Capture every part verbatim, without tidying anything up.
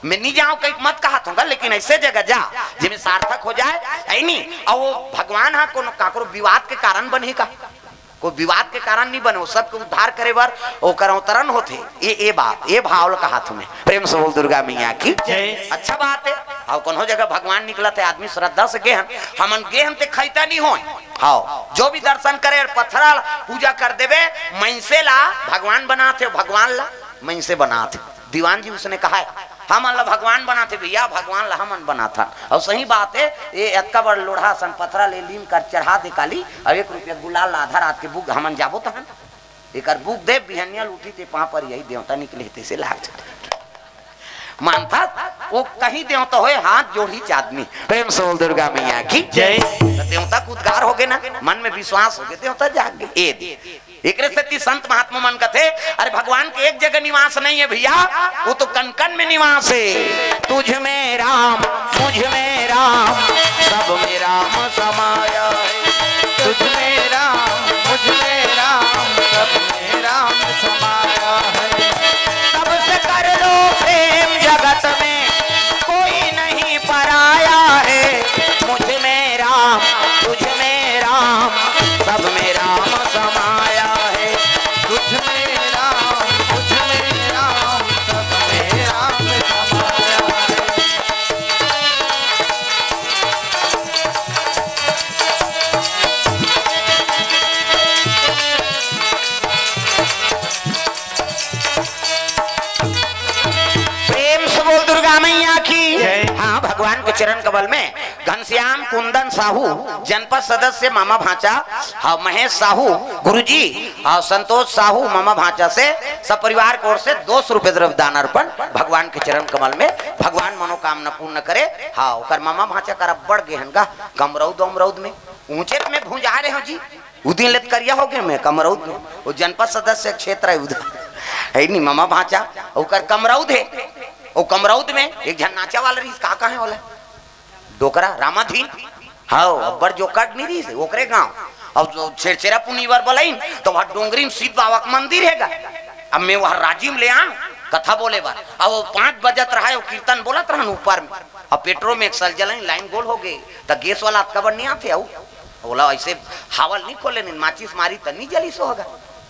मैं नहीं जाऊं कहीं मत कहा थोंगा, लेकिन ऐसे जगह जा जिसमें सार्थक हो जाए, है नी? और वो भगवान हा कोनो काकरो विवाद के कारण बने का? कोई विवाद के कारण नहीं बने, वो सबके उद्धार करे बर ओकर अवतरण होथे। ये ये बात, ये भाव ल कहा थों मैं। प्रेम से बोल दुर्गा मैया की जय। अच्छा बात है। और कोनो जगह भगवान निकलत है, आदमी श्रद्धा से गेहन, हमन गेहन ते खैता नहीं होय। हाँ, जो भी दर्शन करे और पत्थरा पूजा कर देवे, मनसे ला भगवान बनाथे, भगवान ला मनसे बनाथे। दीवान जी उसने कहा है, हमन ला भगवान बनाथे भैया, भगवान ला हमन बनाथन। और सही बात है, ये अतका बड़ लोढ़ा असन पथरा ले लीम कर चढ़ा दे काली, और एक रुपया गुलाल ला आधा रात के बुक हमन जाबो तहन। एकर बुक दे, बिहनिया ल उठी ते पाँव पर यही देवता निकले, तैसे लाग जा। मानता वो कहीं देवता होए, हाथ जोड़ी च आदमी। प्रेम से बोल दुर्गा मैया की जय। तो देवता के उद्गार हो गए ना, मन में विश्वास हो गए, देवता जाग गए। ए दे। एकरे सेती संत महात्मा मन कथे, अरे भगवान के एक जगह निवास नहीं है भैया, वो तो कन कन में निवास है। तुझ में राम, मुझ में राम, सब में राम समाया है। तुझ में राम, मुझ में राम, सब में राम समाया है। सबसे कर लो प्रेम जगत में, कोई नहीं पराया है। मुझ में राम, तुझ में राम, सब में राम समाया है। तुझ में राम, मुझ में राम, सब में राम समाया है। प्रेम से बोल दुर्गा मैया की। जय। हाँ, भगवान के चरण कमल में घनश्याम कुंदन साहू, जनपद सदस्य मामा भांचा, हाँ, महेश साहू गुरुजी, हाँ, संतोष साहू मामा भांचा से सपरिवार की ओर से दो सौ रुपये द्रव्य दान अर्पण भगवान के चरण कमल में। भगवान मनोकामना पूर्ण करे। हाँ, ओकर मामा भांचा कर अब्बड़ गेहन गा कमरौद उमरौद में, ऊंचे में भुंजा रहे हो जी। उ दिन ले त करिया हो गए मैं कमरौद में। वो जनपद सदस्य क्षेत्र है उधर, है नी मामा भांचा, ओकर कमरौद है। वो कमरौद में एक झन नाचा वाला रहीस, का कहे वाला? डोकरा, रामाधीन। हाँ, अब्बड़ जोकट नहीं रहीस, ओकरे गांव। अब जो छेरछेरा पुनी बर बोलाइन, तो वहाँ डोंगरी में सिद्ध बाबा का मंदिर है गा। अब मैं वहाँ राजिम ले आऊं कथा बोले बर। अब वो पाँच बजत रहा है, वो कीर्तन बोलत रहन ऊपर में। अब पेट्रोल में एक सल जलाइन, लाइन गोल हो गई, तो गैस वाला अतका बड़ नहीं आथे, आऊ बोला, ऐसे हावल नहीं खोले, नहीं माचिस मारी त नहीं जली सो होगा।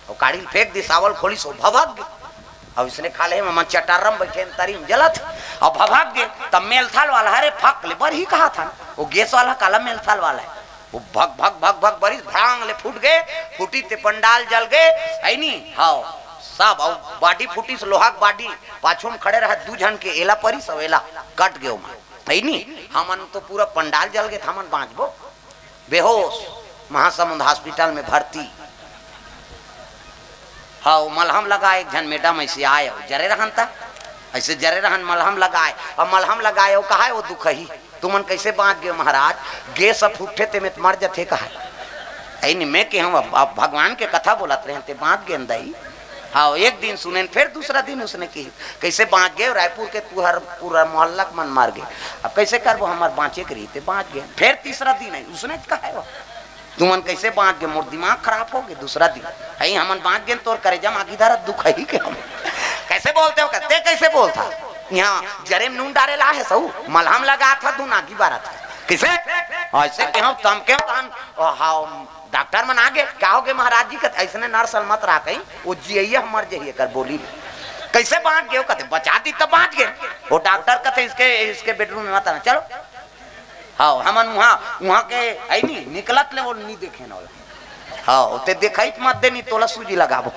वो काढ़ी ल फेंक दी, सावल खोली सो भभक गए। अब इसने खा ले, मम्मा चटारम बैठे हैं, तरी में जलत। अब भभक गए, तब मेलथाल वाला, अरे फक ले, बर ही कहा था, वो गैस वाला काला मेलथाल वाला है। वो भग भग भग भग बरिस, भड़ांग ले फूट गए, फूटी ते पंडाल जल गए, है नी? हाँ, सब। और बाडी फूटी से लोहा के बाडी, पाछू में खड़े रहा दू झन के, एला परिस, एला कट गए ओमा, है नी? हमन तो पूरा पंडाल जल गए, हमन बांचबो? बेहोश, महासमुंद हॉस्पिटल में भर्ती। हाँ, वो मलहम लगाए, एक झन मैडम ऐसे आए, वो जरे रहन था, ऐसे जरे रहन, मलहम लगाए, और मलहम लगाए, वो कहा है, वो दुखही, तुमन कैसे बांच गए महाराज? गैस अब उठे ते में त मर जथे कहा है। ऐ नहीं, मैं के हम अब, अब भगवान के कथा बोलत रहे, ते बांच गए दई। हाँ, एक दिन सुनेन, फिर दूसरा दिन उसने की, कैसे बांच गए? रायपुर के तुहर पूरा मोहल्ला के मन मार गए। अब कैसे करबो, हमार बांचे के रही, ते बांच गए। फिर तीसरा दिन है, उसने कहा है वो, तुमन कैसे बांच गए? मोर दिमाग खराब हो गए। दूसरा दिन, "हई, हमन बांच गेन, तोर करेजा म आगी धरत दुख ही के हम।" "कैसे बोलते हो?" कहते, "कैसे बोलता? यहाँ जरे में नून डारे ला है सऊ, मलहम लगा था, दू नागी बारा था।" "कैसे?" "ऐसे के हम तम के तहन, ओ, हाँ, डॉक्टर मन आ गए, का हो गए महाराज जी?" कहते, "ऐसने नर्स मत रहा कहीं, वो जियैया मर जही एकर बोली में।" "कैसे बांच गए?" कहते, "बचा दी तब बांच गए।" वो डॉक्टर कहते, "इसके, इसके बेडरूम में मत आना, चलो।" हाँ, हमन उहाँ, उहाँ के है नी, निकलत ले वो नी देखे न होला। हाँ, ते देखाई मत दे, नी तोला सूजी लगाबो।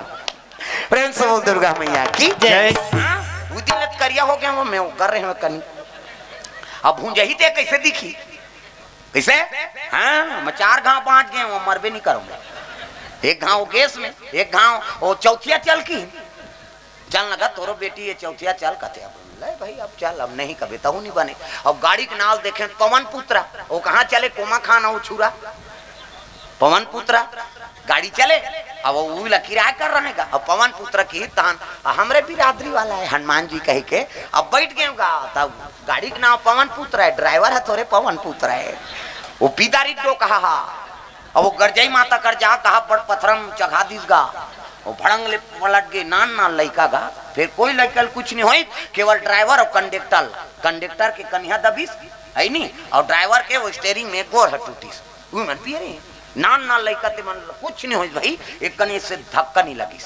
प्रेम से बोल दुर्गा मैया की जय। हाँ, उ दिन ले करिया हो गया वो, मैं वो कर रहे हो कनी। अब भूंजही ते कैसे दिखी? कैसे? हाँ, मैं चार घाव बांच गए, वो मरबे नहीं करूंगा। एक घाव गैस में, एक घाव वो चौथिया चल की। "चल न गा, तोरो बेटी ये चौथिया चल," कहते। "अब ले भाई, अब चल, अब नहीं कबे तहु नहीं बने।" अब गाड़ी के नाल देखे पवन पुत्रा, वो कहाँ चले, कोमा खान, वो छुरा पवन पुत्रा गाड़ी चले। अब वो उला किराया कर रहे गा। अब पवन पुत्र की तहन, "आ, हमरे बिरादरी वाला है हनुमान जी," कह के अब बैठ गए गा। तब गाड़ी के नाम पवन पुत्र है, ड्राइवर है थोड़े पवन पुत्र है, वो पीदारी डो कहा हा। अब वो गरजई माता कर जा कहा, बड़ पथरम चघा दिस गा, वो भड़ंग ले पलट गए, नान नान लइका गा। फिर कोई लइका ल कुछ नहीं होई, केवल ड्राइवर अउ कंडक्टर, कंडक्टर के कनिहा दबिस, है नी, अउ ड्राइवर के वो स्टेयरिंग में गोड़ ह टूटिस। उ मन पिए रे, नान नान लइका ते मन ल कुछ नहीं होई भाई, एक कनी से धक्का नहीं लगिस।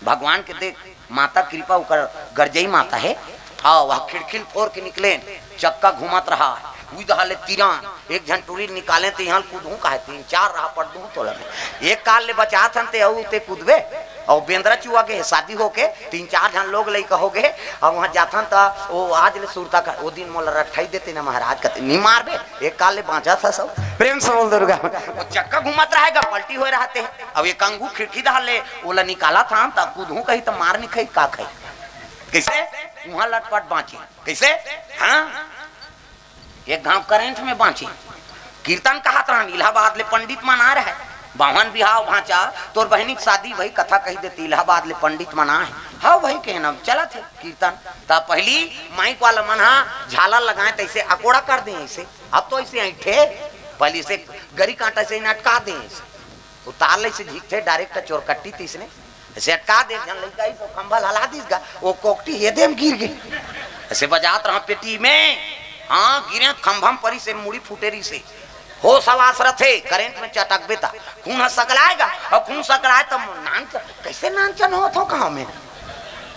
भगवान के देख, माता कृपा ओकर गरजई माता हे। हाँ, वह खिड़की ल फोर के निकलेन, चक्का घूमत रहा, उई दहा ले तिरान, एक झन टूरी ल निकालेन ते इहाँ ल कूदहूँ कहे, तीन चार रहा पड़ दूँ तोला मैं। एक काल ले बचात हन ते अउ ते कूदबे, अउ बेंदरा चुआ गे हे शादी होके, तीन चार झन लोग लइका हो गे, अब वहाँ जाथन त ओ आज ले सुरता कर, ओ दिन मोला रट्ठाई देते ना महाराज, कते नहीं मारबे, एक काल ले बाँचा था सब। प्रेम से बोल दुर्गा। वो चक्का घूमत रहेगा, पलटी होए रहते हैं। अब एक अंगू खिड़की दहा ले, ओला निकालत हन, त कूदहूँ कही त मार नहीं खाई, का खाई? कैसे? उहाँ लटपट बाँची। कैसे? हाँ? एक घांव करंट में बाँची। कीर्तन कहत रहन, इलाहाबाद ले पंडित मन आ रहे। बावन बिहाव भांचा, तोर बहिनी के शादी भई, कथा कही देती, इलाहाबाद ले पंडित मन आए। हाँ भाई, कहे ना, चलत हे कीर्तन। त पहली माइक वाला मन हा झालर लगाए, तैसे अकोड़ा कर दे ऐसे। अब तो ऐसे ऐंठे, पहली से गरी कांटा से अटका दे ऐसे। उतार ले से झीकथे, डायरेक्ट चोरकट्टी तीसने। ऐसे अटका दे, झन लइका ही तो खंभा ल हला दिस गा, वो कोकटी ये देम गिर गे। ऐसे बजात रहा पेटी में, हाँ, गिरे खंभा म परी से मुड़ी फूटे रही से। होश हवास रथे, करंट में चटकबे त खून ह सकलाएगा, अउ खून सकलाए त नान च-, कैसे नान चन होत हो कहाँ में?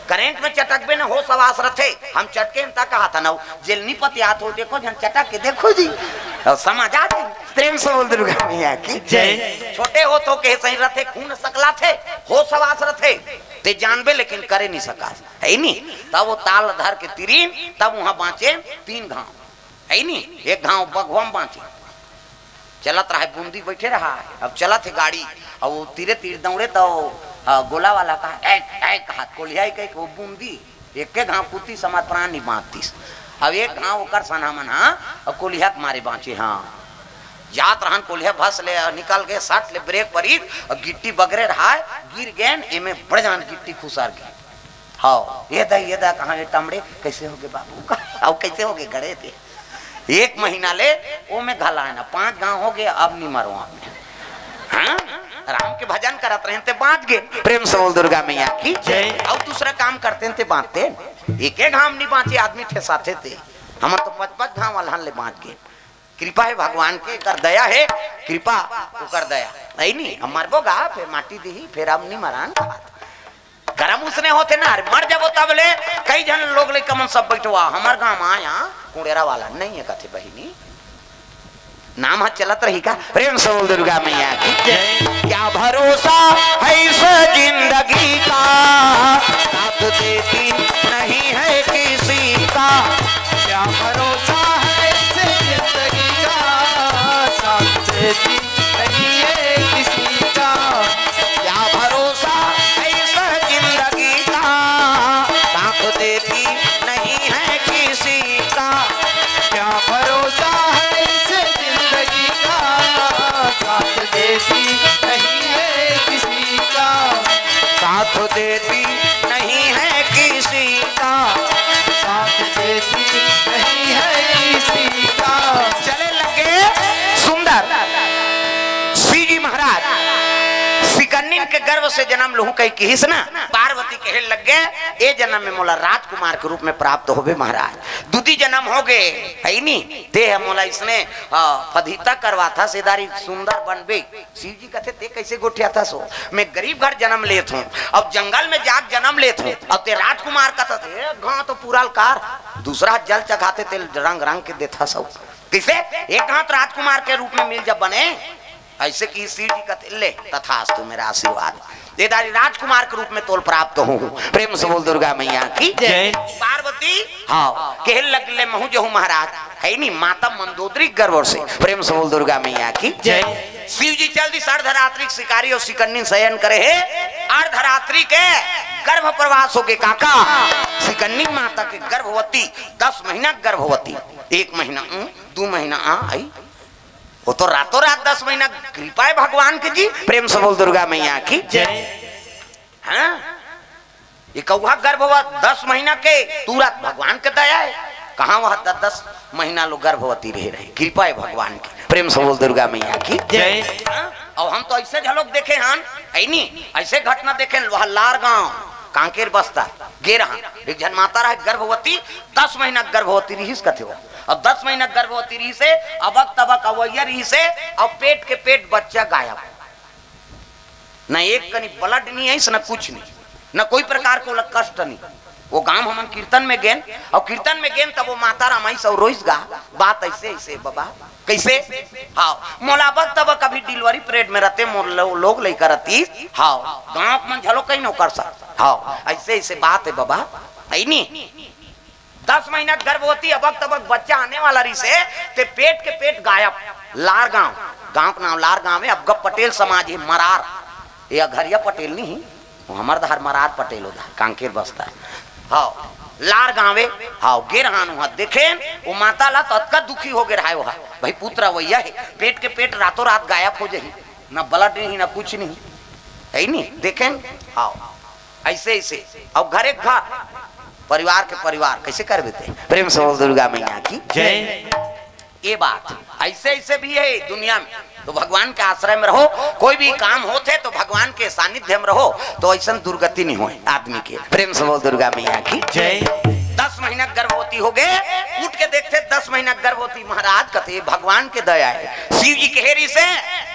करंट में चटकबे न होश हवास रथे, हम चटके त कहा था न, जेल नहीं पतियात हो, देखो झन चटक के देखो जी, अउ समझ आ जाए। प्रेम से बोल दुर्गा मैया की। जय। छोटे होत हो के सही रथे, खून सकलाथे, होश हवास रथे, ते जानबे लेकिन करे नहीं सका, है नी? तब वो ताल धर के तिरिन, तब वहाँ बाँचे तीन घांव, है नी? एक घांव बघवा म बाँचे, चलत रहा है, बूंदी बैठे रहा है, अब चलत है गाड़ी, अब वो तीरे तीर दौड़े तो, हाँ, गोला वाला कहा, "ऐ, ऐ," कहा, कोलिया ही कहे कि वो बूंदी एके घांव कुत्ती समर प्राण नहीं बाँचतीस। अब एक घांव ओकर सना मन हा, अब कोलिया के मारे बाँचे, हाँ। जात रहन कोलिया भस ले, निकल गए, सट ले ब्रेक परीत, और गिट्टी बगरे रहा है, गिर गए, एमे बड़ जान गिट्टी खुसर गई। हाँ, ये दा, ये दा, कहाँ ये टमड़े, कैसे हो गए बाबू? अब कैसे हो गए गड़े थे? एक महीना ले, ओ में घला है ना, पांच घांव हो गए, अब नहीं मरो आपने। हाँ? राम के भजन करत रहे ते बाँच गए। प्रेम से बोल दुर्गा मैया की। जय। और दूसरा काम करते ते बाँचते, एक एक घांव नहीं बाँचे, आदमी ठेसाथे ते। हमर तो पच पच घांव अलहन ले बाँच गए। कृपा है भगवान के, कर दया है, कृपा ओकर दया। नहीं, नहीं, हम मरबो गा, फिर माटी दीही, फिर हम नहीं मरान कहा। करम उसने होते ना, अरे मर जाबो तब ले, कई झन लोग लइका मन सब बैठवा, हमर गांव आया, कुड़ेरा वाला नहीं है कथे बहिनी, नाम ह चलत रही का? प्रेम से बोल दुर्गा मैया की। जय। क्या भरोसा है इस जिंदगी का, साथ देती नहीं है किसी का। क्या भरोसा है इस जिंदगी का, साथ देती नहीं है किसी का। क्या भरोसा है इस जिंदगी का, साथ देती नहीं है किसी का। क्या भरोसा है इस जिंदगी का, साथ देती नहीं है किसी का। साथ देती नहीं है किसी का। साथ देती नहीं है किसी का। चले लगे सुंदर। शिव जी महाराज सिकन्निन के गर्भ से जन्म लूहूं कही किहिस ना, पार्वती कहे लग गए, "ए जन्म में मोला राजकुमार के रूप में प्राप्त होबे महाराज, दूती जन्म हो गए, है नी? ते ह मोला इसने, अ, फदीता करवाथा, सेदारी सुंदर बनबे।" शिव जी कथे, "ते कैसे गोठियाथा सो? मैं गरीब घर जन्म लेत हूँ, अब जंगल में जाके जन्म लेत हूँ, अब ते राजकुमार कथा थे, गाँव तो पूरा लकार, दूसरा जल चघाते ते रंग रंग के देथा सो।" कैसे? एक हाथ राजकुमार के रूप में मिल जब बने, ऐसे कि शिव जी कथे, "ले, तथास्तु, मेरा आशीर्वाद, ये दारी राजकुमार के रूप में तोल प्राप्त हूँ।" प्रेम से बोल दुर्गा मैया की। जय। पार्वती, हाँ, कहे लग ले, "महू जो हूँ महाराज, है नी माता मंदोदरी गर्भ से।" प्रेम से बोल दुर्गा मैया की। जय। शिव जी चल दी अर्धरात्रि के शिकारी और सिकन्नी शयन करे है। अर्धरात्रि के गर्भ प्रवास हो गए काका, सिकन्नी माता के गर्भवती, दस महीना गर्भवती, एक महीना, उम, दो महीना आ आई, वो तो रातों रात दस महीना कृपा है भगवान की जी। प्रेम से बोल दुर्गा मैया की। जय। हाँ? ये कौआ गर्भवत दस महीना के तुरंत भगवान के दया है। कहाँ वह द-, दस महीना लो गर्भवती रहे रहे, कृपा है भगवान की। प्रेम से बोल दुर्गा मैया की। जय। हाँ? और हम तो ऐसे झलक देखे हन, ऐ नी, ऐसे घटना देखे हन, वह लार गांव, कांकेर बस्तर गे रहन, एक झन माता रहे गर्भवती, दस महीना के गर्भवती रिहिस कथे वो। अब दस महीना के गर्भवती रिहिस हे, अबक तबक अवैया रिहिस हे, अउ पेट के पेट बच्चा गायब। न एक कनी blood नहीं आइस, न कुछ नहीं, न कोई प्रकार के ओला कष्ट नहीं। वो गांव हमन कीर्तन में गेन, अउ कीर्तन में गेन तब वो माता रामाइस अउ रोइस गा, बात ऐसे ऐसे बबा, कैसे? हाँ, मोला बक तब कभी delivery period में रहते, मोर लो-, लोग लइका रहती। हाँ, गांव मन झलो कहीं नौकर सर। हाँ, ऐसे ऐसे बात है बबा, है नी? दस महीना गर्भवती, अबक तबक बच्चा आने वाला रिहिस हे, ते पेट के पेट गायब। लार गांव, गांव के नाम लार गांव है। अब पटेल समाज है, मरार, ये अघरिया पटेल नहीं, वो हमर दहर मरार पटेल उधर कांकेर बस्तर। हाँ, लार गांवे। हाँ, गे रहन उहाँ देखेन, वो माता ला तो अतका दुखी हो गे रहा है, वह भाई पुत्र अवैया है, पेट के पेट रातों रात गायब हो जाही, ना blood नहीं, ना कुछ नहीं, है नी? देखेन, हाँ, ऐसे ऐसे, अब घर एक घर, परिवार के परिवार, कैसे कर देते? प्रेम से बोल दुर्गा मैया की जय। ये बात ऐसे ऐसे भी है दुनिया में। तो भगवान के आश्रय में रहो, कोई भी काम होथे तो भगवान के सानिध्य में रहो, तो ऐसन दुर्गति नहीं होए आदमी के। प्रेम से बोल दुर्गा मैया की जय। दस महीना गर्भवती हो गे, उठ के देखथे दस महीना गर्भवती, महाराज कथे भगवान के दया है, शिव जी कहे रिहिस हे,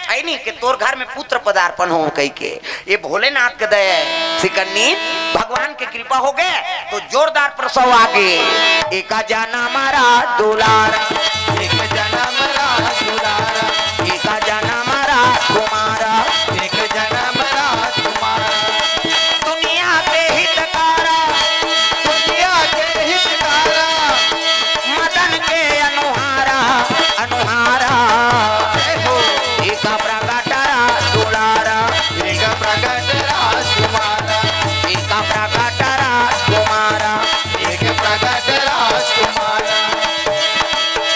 है नी, कि तोर घर में पुत्र पदार्पण हो कहि के। ये भोलेनाथ के दया है। सिकन्नी भगवान के कृपा हो गे तो जोरदार प्रसव आ गे। एक जनम रा दुलारा, एक जनम रा दुलारा, एक जनम रा कुमारा, एक जनम रा कुमारा। दुनिया के हितकारा, दुनिया के हितकारा, मदन के अनुहारा, अनुहारा। जय हो। एक प्रगट रा दुलारा, एक प्रगट राजकुमारा, एक प्रगट राजकुमारा, एक प्रगट राजकुमारा।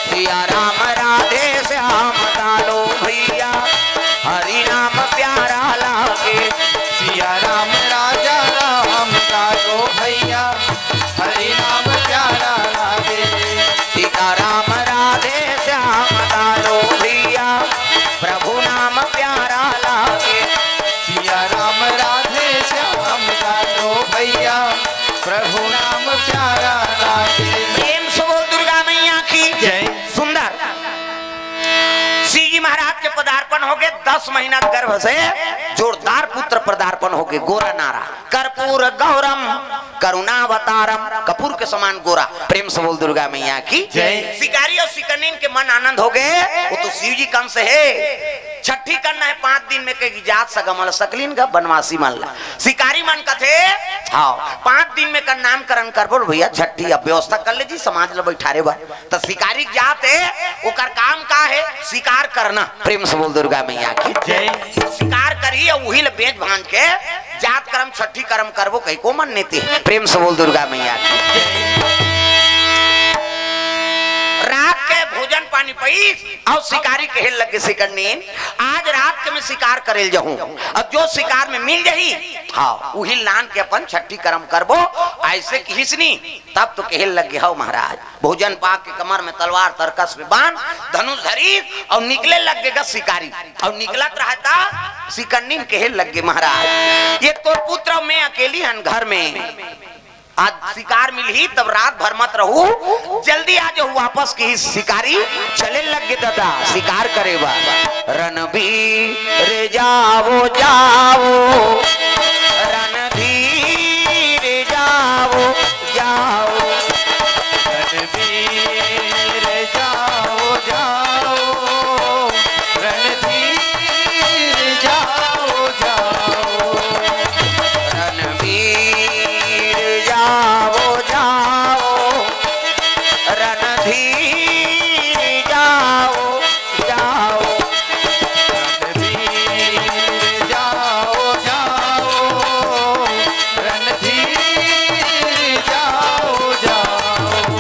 सिया राम राधे श्याम कालो भैया, हरि नाम प्यारा लागे। सिया राम राजा राम कालो भैया, हरि नाम प्यारा लागे। सीता राम राधे श्याम कालो भैया, प्रभु नाम प्यारा लागे। सिया राम राधे श्याम कालो भैया, प्रभु नाम प्यारा लागे। प्रेम से बोल दुर्गा मैया की जय। सुंदर। शिव जी महाराज के पदार्पण हो गे, दस महीना गर्भ से जोरदार पुत्र पदार्पण हो गे, गोरा नारा। कर्पूर गौरम करुणावतारम, कपूर के समान गोरा। प्रेम से बोल दुर्गा मैया की जय। शिकारी अउ सिकन्निन के मन आनंद हो गे, वो तो शिव जी कंस हे। छठी करना है पांच दिन में, कहि जात सगा मन ला सकलिन गा बनवासी मन ला। शिकारी मन कथे, हाँ, पांच दिन में कर नामकरण करबो भैया, छठी अब व्यवस्था कर ले जी, समाज ला बैठारे बर। त शिकारी जात हे, ओकर काम का हे? शिकार करना। प्रेम से बोल दुर्गा मैया की जय। शिकार करही अउ उही ल बेच भांज के जात करम छठी करम करबो कहि को मन नेते। प्रेम से बोल दुर्गा मैया की जय। रात के भोजन पानी पईस अउ शिकारी कहे लगे सिकन्निन, आज रात के मैं शिकार करे ल जाहूं, अब जो शिकार में मिल जाही, हाँ, उही लान के अपन छठी करम करबो, ऐसे किहिस नी। तब तो कहे लगे, हव महाराज। भोजन पाके कमर में तलवार तरकस में बांध, धनुष धरी अउ निकले लगे गा शिकारी। अउ निकलत रहता सिकन्निन कहे लगे, महाराज, ये तोर पुत्र अउ मैं अकेली हन घर में, आज शिकार मिलही तब रात भर मत रहू, जल्दी आ जाहू वापस, किहिस शिकारी। चले लगे दादा शिकार करे बर। रणबीर जावो जावो, रणधीर जावो जावो। रणबीर जावो जावो, रणधीर जावो जावो। रणबीर जावो जावो, रणधीर जावो जावो। रणधीर जावो जावो, रणधीर जावो जावो।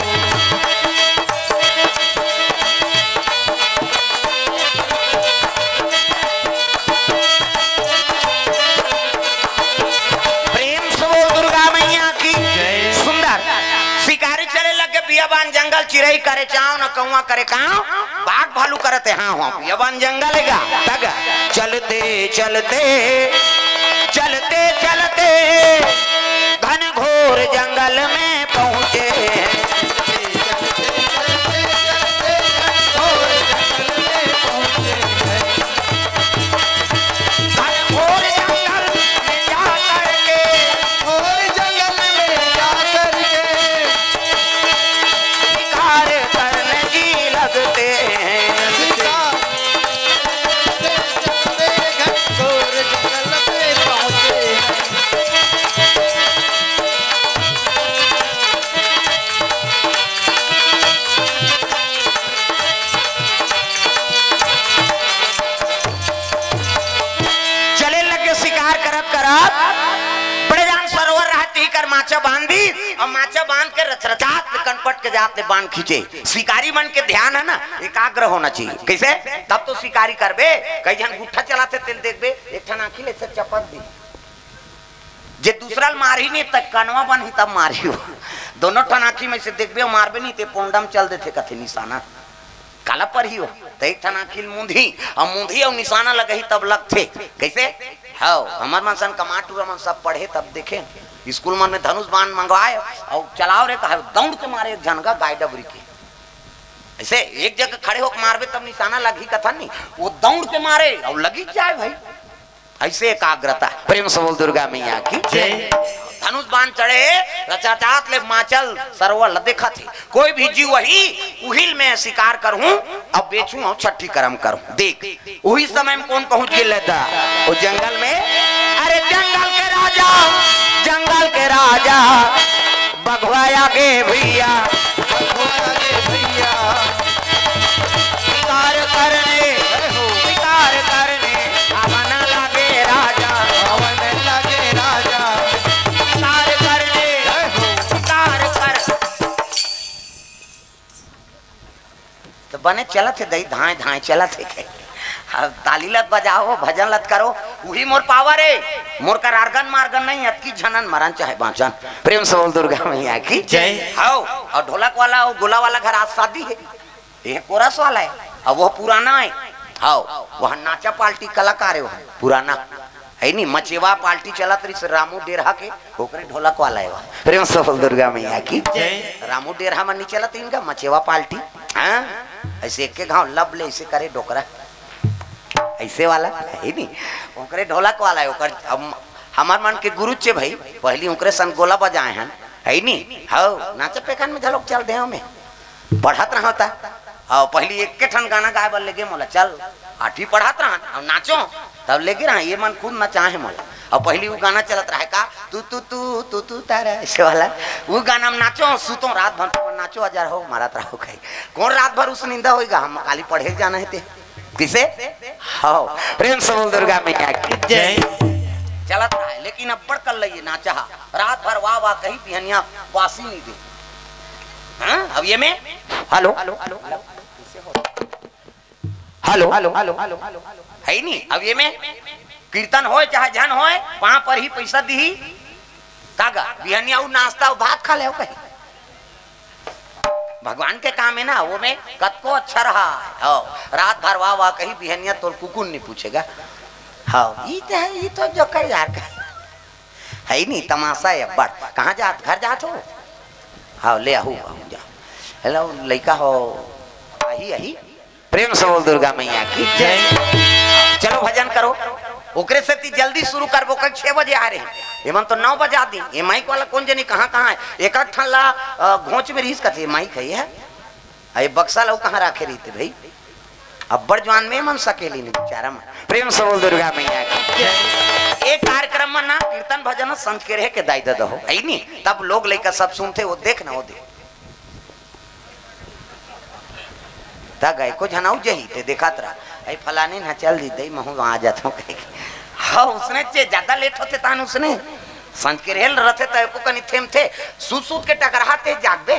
प्रेम से बोल दुर्गा मैया की जय। सुंदर। शिकारी चले लगे बियाबान जंगल, चिरई करे चाव न कौवा करे काव, बाघ भालू करते हाँ हो। बियाबान जंगल गा तग चलते चलते चलते चलते घनघोर जंगल में पहुँचे हैं। घनघोर जंगल में जा करके, घोर जंगल में जा करके शिकार करने जी लगते हैं। शिकार करते घनघोर जंगल में पहुँचे हैं। चले लगे शिकार करत करत, बड़े जान सरोवर रहत, तिही कर माचा बांध दी, अउ माचा बांध के रचरचात ले कनपट के जात ले बांध खींचे। शिकारी मन के ध्यान है ना, एकाग्र होना चाहिए। कैसे? तब तो शिकारी करबे। कई झन गुट्ठा चलाथे, तेल देखबे, एक ठन आँखी ले से चपक दी। जे दूसरा ल मारही नहीं, त कनवा बनही तब मारही हो। दोनों ठन आँखी में से देखबे अउ मारबे नहीं, ते पोंडम चल देथे कथे निशाना। काला परही हो, त एक ठन आँखी ल मूंदही, अउ मूंदही अउ निशाना लगही तब लगथे। कैसे? हव, हमर मन सन कमार टूरा मन सब पढ़े तब देखे। स्कूल मन में धनुष बाण मंगवाए अउ चलाव रे कहे, दौड़ के मारे एक झन का गाय डबरी के। ऐसे एक जगह खड़े होके मारबे तब निशाना लगही कथन नहीं, वो दौड़ के मारे अउ लगी जाए भाई। ऐसे एकाग्रता। प्रेम से बोल दुर्गा मैया की जय। धनुष बाण चढ़े, रचाचात ले माचल सरवल देखत हे। कोई भी जीव वही उहिल में शिकार करहूं, अब बेचूं अउ छठी करम करहूं। देख, उही समय में कौन पहुंच के लेता? वो जंगल में, अरे जंगल के राजा, जंगल के राजा, बघवा आगे भैया, बघवा आगे भैया। शिकार करने, जय हो। शिकार करने, आवन लागे राजा, आवन लागे राजा। शिकार करने, जय हो। शिकार कर। तो बने चलत हे दई, धाए धाए चलत हे। अब ताली लत बजाओ, भजन लत करो, उही मोर पावर हे। मोर कर आर्गन मार्गन नहीं, अतकी झनन मरन चाहे बाँचन। प्रेम से बोल दुर्गा मैया की जय। हव, अउ ढोलक वाला अउ गोला वाला घर आज शादी हे, ये कोरस वाला हे, अउ वो पुराना हे। हव, वह नाचा पार्टी कलाकार हे, वो पुराना। हे नी, मचेवा पार्टी चलत रहिस रामू डेरहा के, ओकरे ढोलक वाला हे वो। प्रेम से बोल दुर्गा मैया की जय। रामू डेरहा मन नहीं चलत इनका मचेवा पार्टी। हाँ, ऐसे एक के घाव लब ले ऐसे करे डोकरा, ऐसे वाला हे नी, ओकरे ढोलक वाला हे ओकर। हम, हमर मन के गुरु चे भाई, पहली ओकरे सन गोला बजाए हन, हे नी। हव, नाचा पेखन में घलोक चल देव में। पढ़त रहंव त, अउ पहिली एक्के ठन गाना गाए बर लेगे मोला, चल, आठवीं पढ़त रहन, अउ नाचो, तब लेगे रहन, ये मन खुद नचाए हे मोला। अउ पहिली वो गाना चलत रहे का, तू, तू, तू, तू, तू, तारा, ऐसे वाला, वो गाना में नाचो, सुतो, रात भर तुमन नाचो, हजार हो, मारत रहो कहीं। कौन रात भर उस निंदा होइगा, हम काली पढ़े जाना हे ते। किसे? हव, प्रेम से बोल दुर्गा मैया की जय। चलत रहे, लेकिन अब्बड़ कल्लइया नाचा हा। रात भर वाह वाह कही, बिहनिया बासी नहीं दे। हाँ, अब ये में, हेलो, हेलो, हेलो, हे नी, अब ये में कीर्तन होय चाहे झन होय, पाँव परही, पैसा दिही, का गा, बिहनिया अउ नाश्ता अउ भात खा ले कही। भगवान के काम हे ना, वो में कतको अच्छा रहा। हव, रात भर वाह वाह कही, बिहनिया तोर कुकुर नहीं पूछेगा। हव, ई तो हे, ई तो जोकर यार का हे नी, तमाशा हे अब्बड़। कहाँ जात? घर जात हो? हव, ले आहू, आहू जा। हेलो, लइका हो, आही, आही। प्रेम से बोल दुर्गा मैया की जय। चलो भजन करो। ओकरे सेती जल्दी शुरू करबो, कल छह बजे आए रहे, एमन तो नौ बजा दी। ये माइक वाला कोन जनी कहाँ कहाँ हे? एक आध ठन ला, अ, घोंच में रहिस कथे, माइक हे ये, अउ ये बक्सा ला अउ कहाँ राखे रहिते भाई? अब्बड़ जुवान में मन सकेली नहीं बेचारा मन। प्रेम से बोल दुर्गा मैया की जय। एक कार्यक्रम में ना कीर्तन भजन संझ के रहे के दाई ददा हो, हे नी? तब लोग लइका सब सुनथे, वो देख ना, वो देख। त गा एको झन अउ जही, ते देखत रहा, "अई फलानी न चल दी दई, महू वहाँ आ जात हूँ," कहे के। हव, उसने चे ज्यादा लेट होथे तहन उसने। संझ के रेल रथे त एको कनी थेमथे, सूत सूत के टकराहा ते जागबे।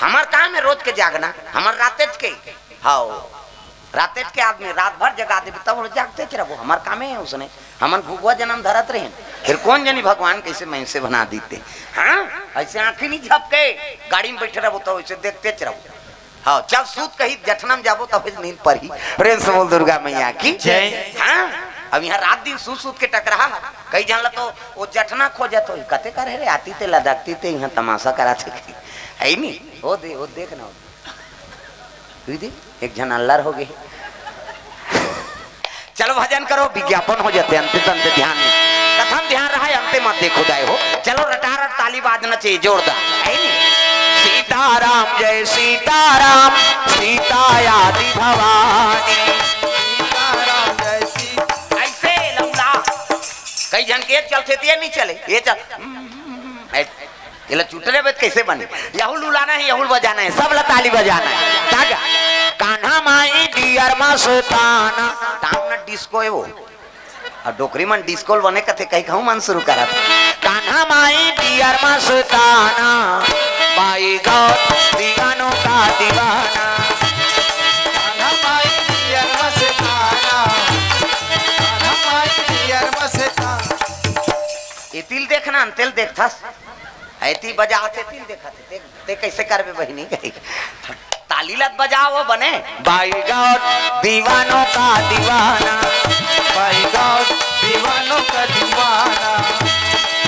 हमर काम हे रोज के जागना, हमर रातेच के। हव, रातेच के आदमी रात भर जगा देबे, तब वो जागतेच रहिबो, हमर कामे हे उसने। हमन घुघुआ जनम धरत रहेन, फिर कोन जनी भगवान कइसे मइनसे बना दीते। हाँ, अइसे आँखी नहीं झपके, गाड़ी में बइठे रहिबो त अइसे देखतेच रहिबो। हव, चल सूत कही, जठना में जाबो त फिर नींद परही। प्रेम से बोल दुर्गा मैया की जय। हाँ, अब इहाँ रात दिन सूत सूत के टकराहा। कई झन ला तो ओ जठना खोजत होही, कते कर हे रे, आती ते लदकती ते इहाँ तमाशा कराथे। है नी? ओ दे, ओ देख ना, ओ दे। तू दे, एक झन अल्लर हो गे। चलो भजन करो, विज्ञापन हो जाथे, अंते तंते ध्यान नहीं। कथम ध्यान रहा है, अंते मत देखो दाई हो। चलो रटारट ताली बाजना चाहिए, जोरदार। है नी? सीताराम जय सीताराम, सीता आदि भवानी। सीताराम जय सीता। ऐसे लौला। कई झन के एक चलथे ते ये नहीं चले, ये चल। ऐसे। एला चुटरे बे त कइसे बने? यहू ल उलाना हे, यहू ल बजाना हे, सब ला ताली बजाना हे। तागा, कान्हा माई डियर मस्ताना, टाउन न डिस्को हे वो। अउ डोकरी मन डिस्को ल बने कथे, कहीं कहूँ मन शुरू करत। कान्हा माई डियर मस्ताना, बाई गौर दीवानों का दीवाना। कान्हा माई डियर मस्ताना, कान्हा माई डियर मस्ताना। एती ल देखना, अंते ल देखथस। ऐती बजावत हे, तेन देखत हे, ते, ते कइसे करबे बहिनी? कही, ताली लत बजाओ बने। बाई गॉड दीवानों का दीवाना। बाई गॉड दीवानों का दीवाना।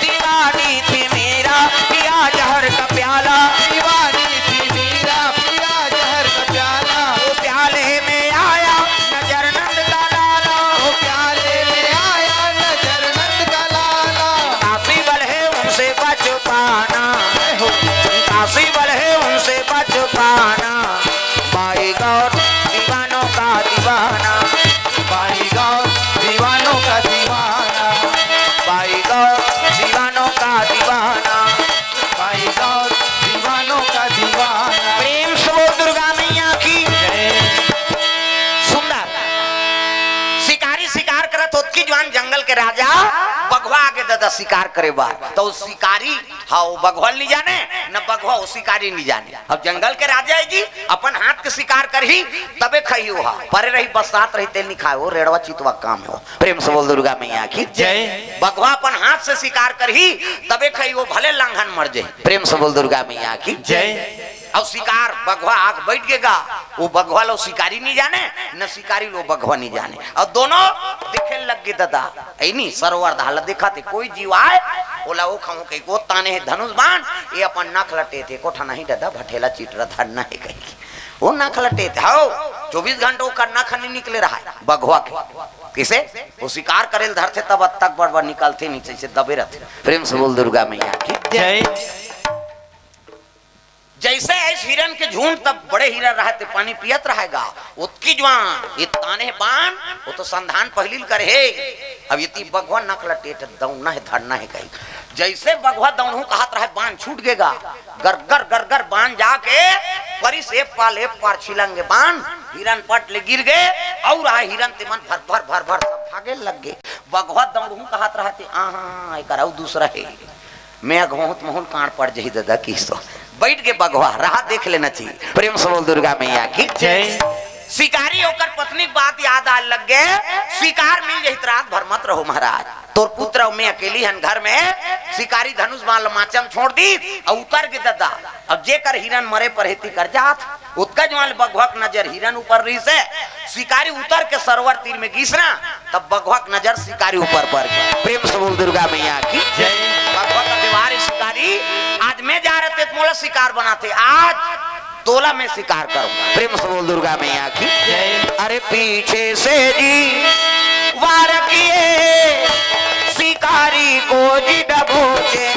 दीवानी थी मेरा पिया जहर का प्याला। दीवानी थी मेरा पिया जहर का प्याला। वो प्याले में आया नजर नंद का लाला। वो प्याले में आया नजर नंद का लाला। काशी वाले उनसे बच पाना। काशी वाले उनसे बच पाना। बाई गॉड दीवानों का दीवाना। बाई गॉड दीवानों का दीवाना। बाई गॉड दीवानों का दीवाना। बाई गॉड दीवानों का दीवाना। प्रेम से बोल दुर्गा मैया की। जय। सुंदर शिकारी शिकार करत होत कि जवान जंगल के राजा बघवा आगे ददा शिकार करे बार। तो शिकारी, हाँ, वो बघवा ल नहीं जाने, न बघवा वो शिकारी नहीं जाने। अब जंगल के राजा हे जी, अपन हाथ के शिकार करही, तबे खही वो हा। परे रही, बस्सात रही, तेल नहीं खाए, वो रेड़वा चितवा काम हे वो। प्रेम से बोल दुर्गा मैया की। जय। बघवा अपन हाथ से शिकार करही, तबे खही वो, भले लांघन मर जाही। प्रेम से बोल दुर्गा मैया की। जय। अउ शिकार बघवा आके बइठ गे गा, वो बघवा ल शिकारी नहीं जाने, न शिकारी ल बघवा नहीं जाने। अउ दोनों देखे लग गे ददा, ऐनी सरोवर धार ल देखत हे, कोई जीव आए, ओला वो खाऊं कही, वो ताने हे धनुष बाण, ये अपन नख ल टेथे, कोठा नहीं ददा, भठेला चिटरा धरना हे कही। वो नख ल टेथे, हव, चौबीस घंटा ओकर नख नहीं निकले रहा हे, बघवा के। किसे? वो शिकार करे ल धरथे तब तक बड़ बड़ निकलथे नहीं, जैसे दबे रहथे। प्रेम से बोल दुर्गा मैया की। जय। जैसे ऐस हिरन के झुंड तब बड़े हिरन रहे ते पानी पियत रहेगा, ओतकी जुवान ये ताने बान, वो तो संधान पहिली ल करे हे। अब ये ती बघवा नख ल टेट दौड़ना हे, धरना हे कही। जैसे बघवा दौड़हूं कहत रहे, बान छूट गेगा, गरगर गरगर बान जाके परिस ए पाल ए पार छिलंगे बान, हिरन पट ले गिर गे, अउ रहा हिरन ते मन भर भर भर भर सब भागे लग गे। बघवा दौड़हूं कहत रहे ते, आहा, एकर अउ दूसरा हे। मैं अगवहूं त महूं ल कांड़ पड़ जही ददा किहिस तो। बइठ गे बघवा, रहा देख लेना चाहिए। प्रेम से बोल दुर्गा मैया की। जय। शिकारी ओकर पत्नी के बात याद आए लग गे, शिकार मिल जही त रात भर मत रहो महाराज। तोर पुत्र अउ मैं अकेली हन घर में, शिकारी धनुष बाण ल माचम छोड़ दी, अउ उतर गे ददा। अब जेकर हिरन मरे परे हे तेकर जात, ओतका जुवान ले बघवा के नजर हिरन ऊपर रहिस हे। शिकारी उतर के सरोवर तीर में गिस ना, तब बघवा के नजर शिकारी ऊपर पड़ गे। प्रेम से बोल दुर्गा मैया की। जय। बघवा कथे वाह रे शिकारी, आज मैं जा रहे ते मोला शिकार बनाते, आज तोला मैं शिकार करूं। प्रेम से बोल दुर्गा मैया की। जय। अरे पीछे से जी वार किए, शिकारी को जी दबोचे।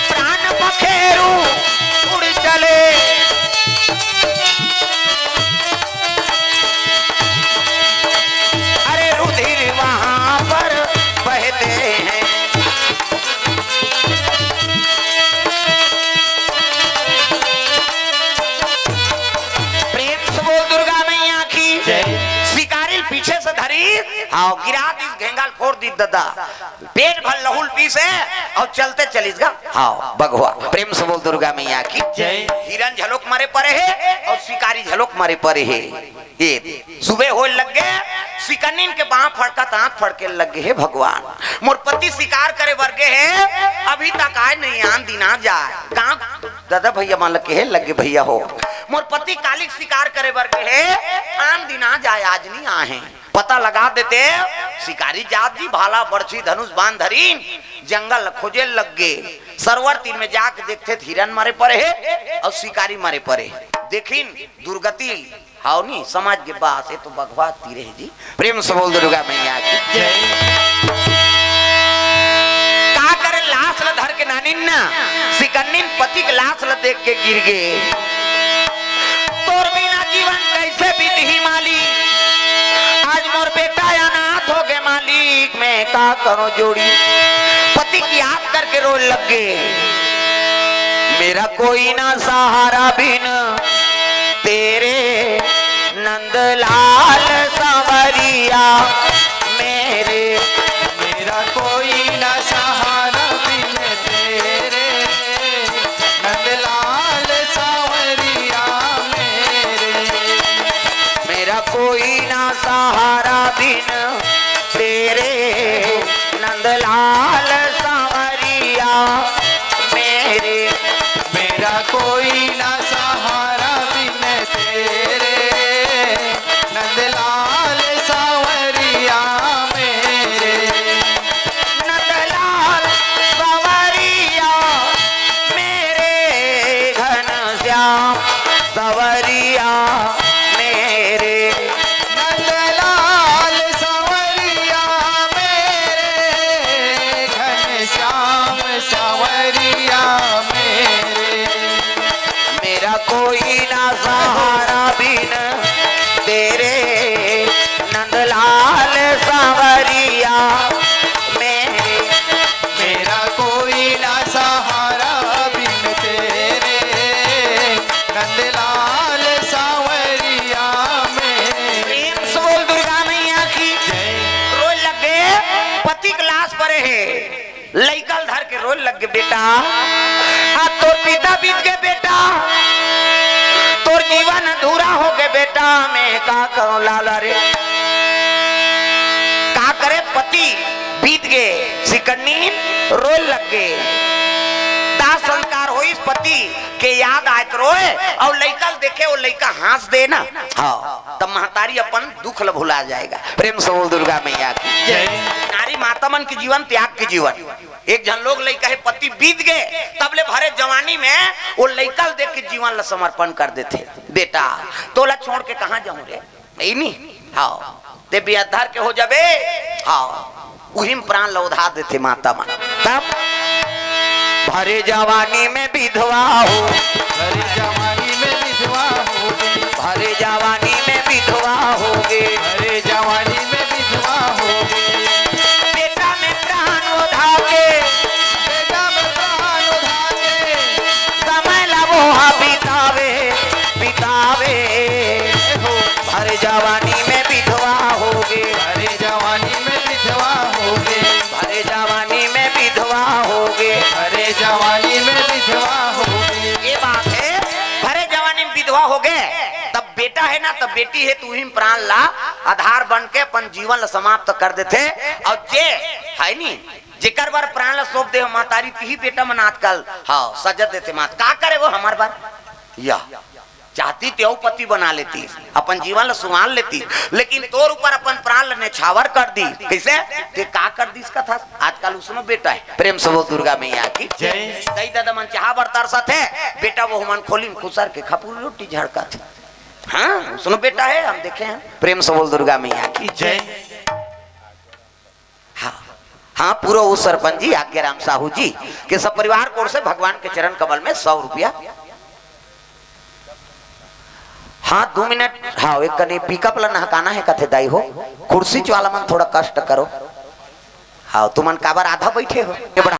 प्राण पखेरु उड़ चले। अरे रुधिर वहां पर बहते हैं। प्रेम से बोल दुर्गा मैया की। जय। शिकारी पीछे से धरी, हाँ, गिरा दिस घेंगा फोर दी ददा, पेट भर लहू ल पीस हे अउ चलते चलिस गा। हाँ बघवा, प्रेम से बोल दुर्गा मैया की। जय। हिरन झलोक मरे परे हे अउ शिकारी झलोक मरे परे हे। ये सुबह होय लग गे, सिकन्निन के बाँह फड़कत आँख फड़के लग गे, हे भगवान, मोर पति शिकार करे बर गे हे, अभी तक आय नहीं, आन दिन आ जाय। गाँव ददा भैया मन ल कहे लग गे, भैया हो, मोर पति कालिक शिकार करे बर गे हे, आन दिन आ जाय, आज नहीं आहे। पता लगा देते, शिकारी जात जी भाला बरछी धनुष बाण धरिन जंगल खोजे लग गे। सरोवर तीर में जाके देखथे त हिरन मरे परे हे अउ शिकारी मरे परे हे। देखिन दुर्गति, हाव नी, समझ गे, बस ये तो बघवा तीरे हे जी। प्रेम से बोल दुर्गा मैया की। जय। का करे, लाश ल धर के नानिन ना, सिकन्निन पति के लाश ल देख के गिर गे। तोर बिना जीवन कैसे बीतही मालिक, आज मोर बेटा अनाथ हो गे मालिक, मैं का करूं जोड़ी। पति की याद करके रोय लग गे। मेरा कोई ना सहारा बिन तेरे, नंदलाल सांवरिया मेरे। मेरा कोई ना सहारा बिन तेरे, नंदलाल सांवरिया मेरे। मेरा कोई ना सहारा बिन तेरे, नंदलाल सांवरिया मेरे। मेरा कोई ना सहारा बिन तेरे, नंदलाल सांवरिया मेरे। नंदलाल सांवरिया मेरे, घनश्याम सांवरिया मेरे। नंदलाल सांवरिया मेरे, घनश्याम सांवरिया मेरे। मेरा कोई ना सहारा बिन तेरे, नंदलाल सांवरिया मेरे। मेरा कोई ना सहारा बिन तेरे, नंदलाल सांवरिया मेरे। प्रेम से बोल दुर्गा मैया की। जय। रोय लग गे, पति के लाश परे हे, लइका ल धर के रोय लग गे, बेटा, आज तोर पिता बीत गे बेटा, तोर जीवन अधूरा हो गे बेटा, मैं का करूं लाला रे। का करे, पति बीत गे, सिकन्नी रोय लग गे। दाह संस्कार होइस, पति के याद आय त रोय, अउ लइका ल देखे, वो लइका हाँस दे ना, हाँ, तब महतारी अपन दुख ल भुला जाय गा। प्रेम से बोल दुर्गा मैया की। जय। नारी माता मन के जीवन त्याग के जीवन। एक झन लोग लइका हे, पति बीत गे, तब ले भरे जवानी में वो लइका ल देख के जीवन ल समर्पण कर देथे। बेटा, तोला छोड़ के कहाँ जाऊं रे? नहीं, नहीं। हाँ, ते बियाह धर के हो जाबे। हाँ, उही म प्राण ल ओधा देथे माता मन। तब भरे जवानी में विधवा हो, भरे जवानी में विधवा हो गे। भरे जवानी में विधवा हो गे। भरे जवानी में विधवा हो गे। बेटा में प्राण ओधा के, बेटा में प्राण ओधा के। समय ला वो हा बितावे, बितावे। हो। भरे जवानी में विधवा हो गे। भरे जवानी में विधवा हो गे। भरे जवानी में विधवा हो गे। भरे जवानी में विधवा हो गे। ये बात हे, भरे जवानी में विधवा हो गे, तब बेटा हे ना, तब बेटी हे, त उही म प्राण ला आधार बन के अपन जीवन ला समाप्त कर देथे। अउ जे हे नी, जेकर बर प्राण ला सौंप दे हो महतारी, तिही बेटा मन आजकल, हाँ, सजा देथे मात। का करे वो हमर बर? या चाहती ते अउ पति बना लेती, अपन जीवन ला संभाल लेती, लेकिन तोर ऊपर अपन प्राण ला न्यौछावर कर दी। कइसे? ते का कर दिस कथस? आजकल उसनो बेटा हे। प्रेम से बोल दुर्गा मैया की। जय। कई ददा मन चाहा बर तरसत हे, बेटा वो मन खोली म खुसर के खपुरी रोटी झड़कत हे। हाँ, उसनो बेटा हे, हम देखे हन। प्रेम से बोल दुर्गा मैया की। जय। हाँ, हाँ, पूरा वो सरपंच जी आज्ञाराम साहू जी के सब परिवार की ओर से भगवान के चरण कमल में सौ रुपया। हाँ, दू मिनट, हाँ, एक कनी पिकअप ला नहकाना हे कथे दाई हो, कुर्सी वाला मन थोड़ा कष्ट करो। हाँ, तुमन काबर आधा बैठे हो? ये बड़ा